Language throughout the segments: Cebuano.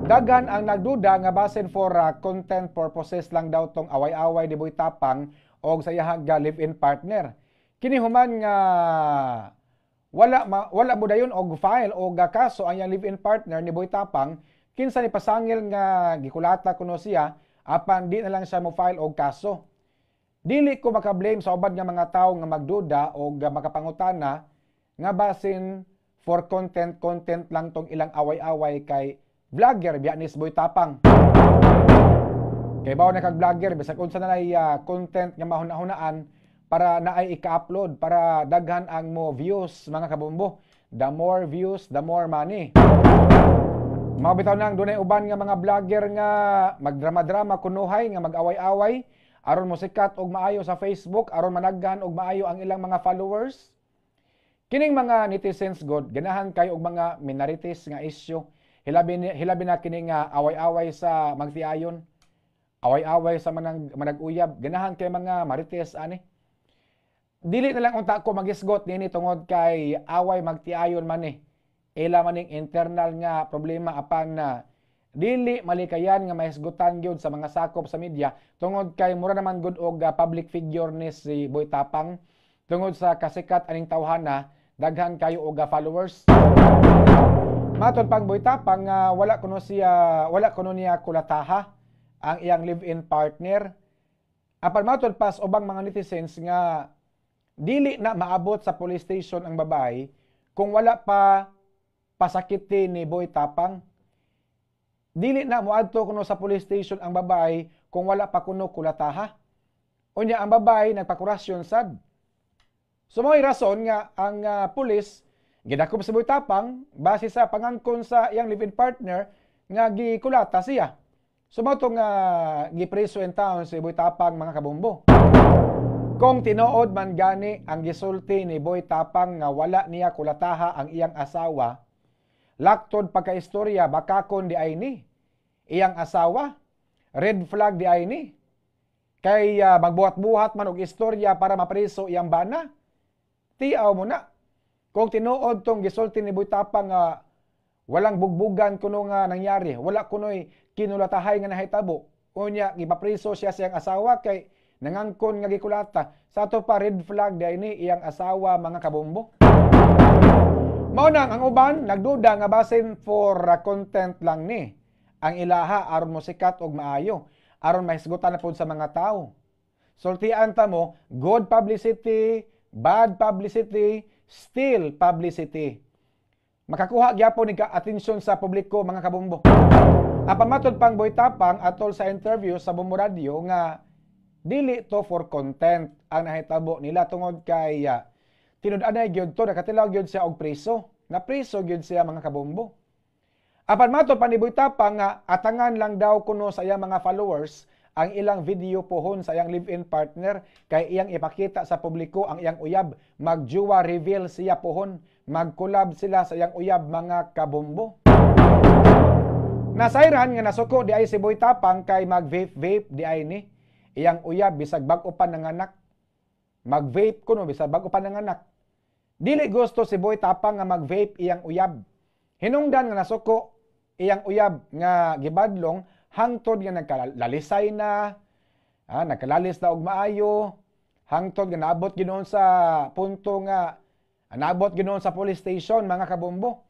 Daghan ang nagduda nga basin for content purposes lang daw tong away-away ni Boy Tapang og sa iyahang live-in partner. Kini human nga wala mo dayon og file og kaso ang iyang live-in partner ni Boy Tapang, kinsa ni pasangil nga gikulata kuno siya apan di na lang siya mo file og kaso. Dili ko maka-blame sa uban nga mga tawo nga magduda og makapangutana nga basin for content content lang tong ilang away-away kay vlogger biya ni Boy Tapang. Kay bawo na kag vlogger, bisag unsa na lay content nga mahuna-hunaan para naay ika-upload para daghan ang mo views, mga kabombo. The more views, the more money. Mao bitaw nang dunay uban nga mga vlogger nga magdrama-drama kunuhay nga mag-away-away aron mosikat og maayo sa Facebook, aron managhan og maayo ang ilang mga followers. Kining mga netizens god, ganahan kayo og mga minarites nga isyu. Hilabi na kini nga away-away sa magtiayon. Away-away sa manang manag-uyab, ganahan kay mga marites ani. Dili na lang unta ko magisgot nini tungod kay away magtiayon man ni. Ila maning internal nga problema, apan na dili malikayan nga mahisgutan gyud sa mga sakop sa media tungod kay mura naman gud og public figure ni si Boy Tapang tungod sa kasikat aning tawhana, daghan kayo og followers. Matod pang Boy Tapang nga wala kuno niya kulataha ang iyang live-in partner. Apan matod pas ubang mga netizens nga dili na maabot sa police station ang babae kung wala pa pasakiti ni Boy Tapang. Dili na moadto kuno sa police station ang babae kung wala pa kuno kulataha. Unya ang babae nagpakurasyon sad. So mao'y rason nga ang pulis gidakop si Boy Tapang base sa pangangkon sa iyang live-in partner nga gikulata siya. So mao tong gipreso in town si Boy Tapang, mga kabombo. Kung tinuod man gani ang gisulti ni Boy Tapang nga wala niya kulataha ang iyang asawa, laktod pagkaistorya, bakakon di ay ni iyang asawa, red flag di ay ni. Kay magbuhat-buhat man og istorya para mapreso iyang bana. Tiaw mo na. Kung tinuod tong gisulti ni Boy Tapang nga walang bugbugan kuno nga nangyari, wala kunoy kinulatahay nga nahitabo, unya gipapreso siya sa iyang asawa kay nangangkon nga gikulata. Sa ato pa, red flag di ni iyang asawa, mga kabombo. Mao nang ang uban nagduda nga basin for content lang ni ang ilaha aron mo sikat og maayo, aron mahisgutan na pud sa mga tao. Sultian ta mo, good publicity, bad publicity, still publicity. Makakuha gyapon ni ka atensyon sa publiko, mga kabombo. Apan matod pang Boy Tapang atol sa interview sa Bombo Radio nga dili to for content ang nahitabo nila tungod kay tinud-anay gyud to nakatilaw gyud siya og preso. Napreso gyud siya, mga kabombo. Apan matod pa ni Boy Tapang nga atangan lang daw kuno sa iyang mga followers ang ilang video pohon sa iyang live-in partner kay iyang ipakita sa publiko ang iyang uyab. Magjuwa reveal siya pohon. Mag-collab sila sa iyang uyab, mga kabombo. Nasayran nga nasuko di ay si Boy Tapang kay mag-vape-vape di ay ni iyang uyab bisag bag-o pa nanganak. Mag-vape kuno bisag bag-o pa nanganak. Dili gusto si Boy Tapang nga mag-vape iyang uyab. Hinungdan nga nasuko iyang uyab nga gibadlong hangtod nga nagkalalisay na, nagkalalis na og maayo, hangtod nga naabot ginoon sa punto nga naabot ginoon sa police station, mga kabombo.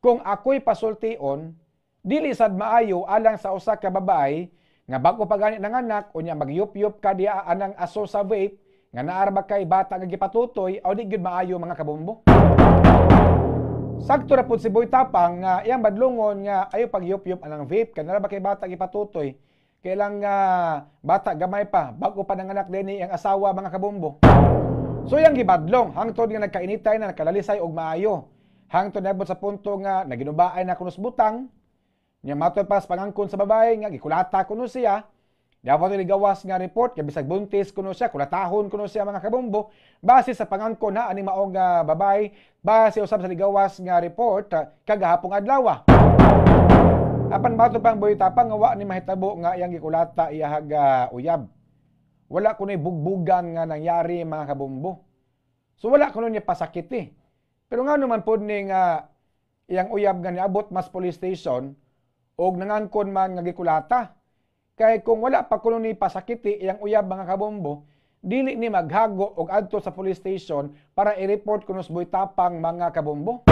Kung ako'y pasultion, dili sad maayo alang sa usa ka babae nga bag-o pa gani nanganak, unya magyup-yup ka diha anang aso sa vape nga naa ra ba kay bata nga gipatutoy o di gyud maayo, mga kabombo. Sakto ra pud si Boy Tapang nga iyang badlongon nga ayo pagyup-yup anang vape kay naa ra ba kay bata gipatutoy. Kailang nga bata gamay pa, bag-o pa nanganak dinhi iyang asawa, mga kabombo. So iyang gibadlong hangtod nga nagkainitay na, nagkalalisay og maayo. Hangtod naabot sa punto nga naginubaay na kuno butang. Nya matod pa sa pangangkon sa babae nga gikulata kuno siya. Dapat gawas nga report kay bisag buntis kuno siya, kulatahon kuno siya, mga kabombo, base sa pangangkon na ani maong babae, base usab sa ligawas nga report kagahapong adlaw. Apan matod pang Boy Tapang nga wa ni mahitabo nga iyang gikulata iyahag uyab. Wala kuno'y bugbugan nga nangyari, mga kabombo. So wala kuno niya pasakit eh. Pero nga naman pod ni nga iyang uyab nga niabot mas police station. Og nangangkon man nga gikulata. Kay kung wala pa kuno ni pasakiti iyang uyab, mga kabombo, dili ni maghago og adto sa police station para i-report kuno si Boy Tapang, mga kabombo.